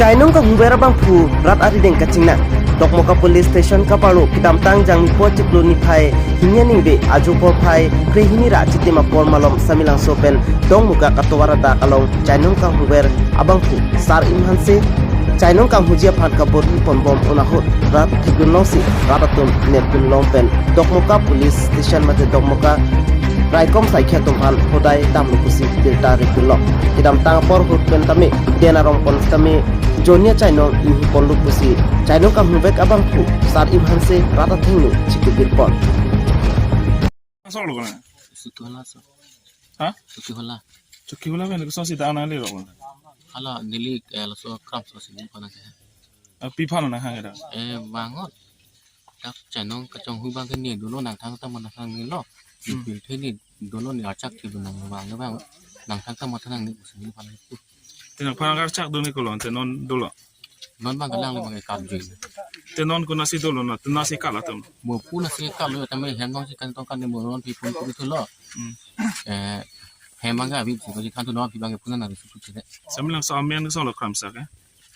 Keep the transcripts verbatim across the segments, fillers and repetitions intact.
Chainong kanghumver abangphu rat arideng kachingnang. Dokmoka Police Station kaparlo kedamtang Jangmi po chiklo niphai hini aningve ajo porphai krehini ra chitim apor malom Samelangso pen Dokmoka katovar adak along chainong kanghumver abangphu Sar-im Hanse chainong kanghuji aphan kabor-i ponbom un ahut rat thekdun longsi rat atum nepdun long pen Dokmoka Police Station mate Dokmoka raikom saikhi atum aphan hodai damlo pusi birta ripdunlo. Kedamtang apor ahut pen tame den arong pon tame jonia chainong inghu ponlo pusi chainong kanghumvek abangphu Sar-im Hanse rat athengno chikubir pon. Asok lo kona? Suki hola so. Ha? Suki hola. Suki hola pen kosonsi dak nangle lo kona? Hala neli, eh, laso kramsa si ni kona ke. Ah, pi aphan nanghang ke dak? Eh, vangot. Dak chainong kachonghu abang ke ni dolo nangthang ta mo nangthang ni lo. Hmm. Bil the ni dolo ni archak thi nang vang vang. Nangthang ta mo thanang ni pusi ni aphan. Te nangphan archak do ni kolo, te non dolo. Non abang kelang le abang ke kap jui. Te non konatsi dolo na, te nasi kala tum. Mo pu nasi kalo, tame hem nong si kantong kan ni mo non pi pun pu thulo. Hmm. Eh, hem abang ke abi si ko si kan tu non pi abang ke pun na ri su tu chile. Samelangso amen kosonlo kramsa ke?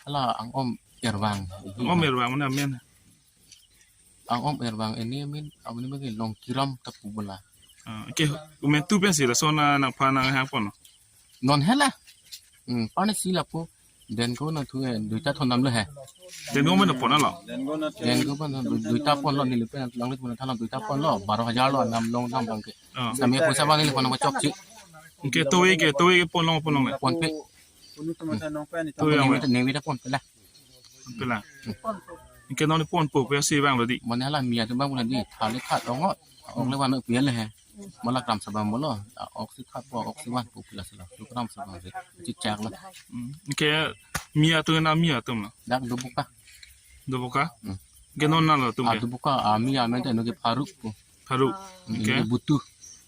Hala Angom Ervang. Angom Ervang mane amen? Angom Ervang ini amen, amen abang ke Longkiram ta pu bola. Ah, okay, komantu pensi laso na nangphan nanghang pon? Non hela. Hmm, pani si lapu. Den ko na thu, eh, duita thondam lo he. Den ko mane pon lo? Den ko pon du-, duita pon lo, neli pen lang le pon than duita pon lo, baro hajar lo, nam long dam abang ke. Ah. Sami poisa abang neli pon chokche. Okay, towe ke, towe ke pon long, pon long le? Pon pe. Towe neli, neli ta pon pe la. Pon pe la. Okay, non ponpo pensi vanglo dei. Mane hala Miya atum abang pula dei, thale khat ong ot. Ong le van pi le he. Mala kramsa abang bolo. Ok si khat po, ok si vanpo pula sila. Tu kramsa abang si. Chikchak lo. Hmm. Okay, Miya atum na Miya atum lo? Dak Doboka. Doboka? Hmm. Okay, non nalo atum ah, ke? Doboka, ah, Miya amen te no ke Faruk po. Faruk. Hmm, okay. Ini Butu.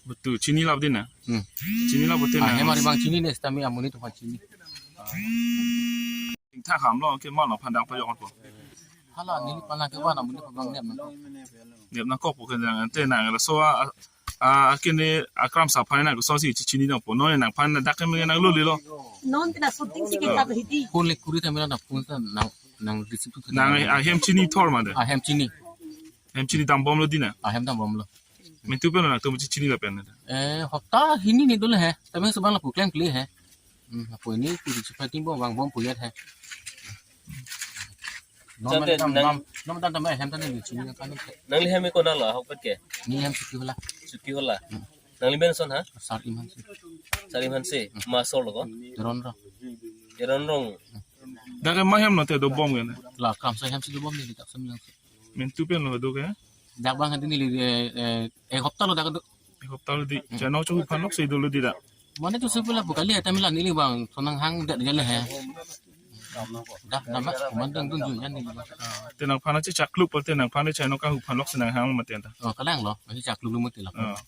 Butu. Chini lap dei na? Hmm. Chini lap bote na? Ah, hem ari abang chini ne, sitame amonit aphan chini. Ingthak ham lo, ke mano phan dang pajok po? Hala, neli phan ke van amonit abang nep nangkok. Nep nangkok po ke jang, te nang laso a, a, a, kene akramsa aphan nang kosonsi chini nangpo. Non nangphan dak ke nanglo le lo. Non tina shooting si ke kap hidi. Phone le kuri ta mera na phone ta nang, nang receive tu. Nang, ah, hem chini thor mate? Ah, hem chini. Hem chini dambom lo dei na? Ah, hem dambom lo. Komantu pen nangtum chini lapen na? Eh, hopta hini ni dolo he. Tame laso abang lapu klem kle he. Hmm, apo ini pu di chupa timbo vangbom pu yat he. Nom Chate dam nang dam, nom dam dam hem ta neli chini nangkok. Nangli hem konat lo ahokpet ke? Ni hem Suki hola. Suki hola. Hmm. Nangli men son ha? Sar-im Hanse. Sar-im Hanse. Hmm. Ma asor lo ko? Teron ro. Teron rong. Dak ke ma hem lo te dobom ke na? La kramsa hem si dobom neli dak Samelangso. Komantu pen lo do ke? Dak abang hadi neli, eh, eh, ek hopta lo dak do. Ek hopta lo dei. Chainong chonghu aphan lok si dolo dei dak. Mane tu si pula pu kali he, tame la neli abang so nanghang det gele he. Dak dam ma, komat dang dun jui jan neli abang. Ah, te nangphan chechaklo po te nangphan chainong kanghu aphan lok si nanghang mate ta? Oh, kalang lo, masih chaklo lo mate la. Ah.